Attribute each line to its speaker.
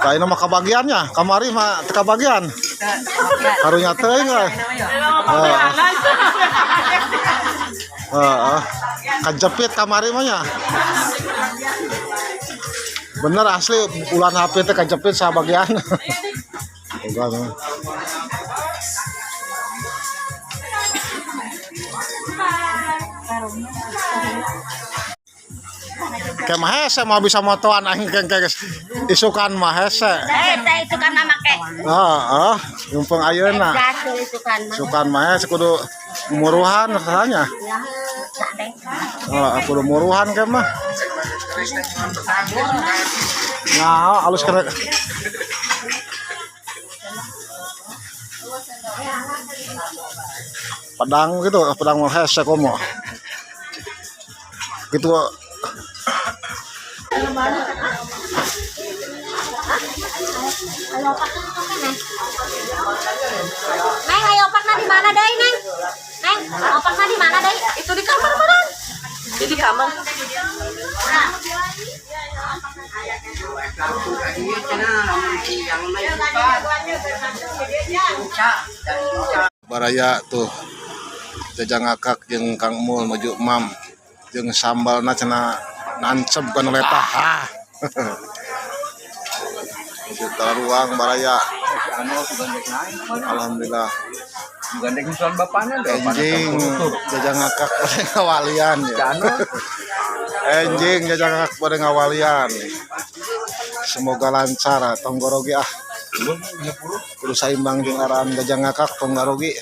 Speaker 1: Tah, mah kabagiannya, kamari mah teu kabagian. Karunya teuing we. Heeh. Heeh. Kajepit kamari mah nya. Bener asli ulan HP teh kajepit sabagian. Enggak mah. Kayak mah hese mau bisa motoan aing kengke geus. Isukan mah hese.
Speaker 2: Eh, teh itu kan make.
Speaker 1: Heeh, mumpung ayeuna.
Speaker 2: Gasul itu kan mah.
Speaker 1: Isukan mah hese kudu muruhan rasanya.
Speaker 2: Ya, tak deh.
Speaker 1: Oh, kudu muruhan ke mah. Nah, alus kena. Pedang gitu, pedang mah hese komo. Gitu.
Speaker 2: Ayo opak kan Neng. Neng, ayo opakna di mana deui, Neng? Neng, opakna di mana deui?
Speaker 3: Itu di kamar mana? Itu di kamar.
Speaker 1: Baraya tuh jajang ngakak jeung Kang Mul menuju mam jeung sambalna cenah nancep kana letah. Ah. Menuju ruang baraya. Alhamdulillah.
Speaker 4: Gandeng suan bapaknya deh.
Speaker 1: Enjing jajang ngakak pada ngawalian ya. Enjing jajang ngakak pada ngawalian. Semoga lancar ah, tong gorogi ah. Kudu saimbang jeung aran jajang ngakak tong garogi.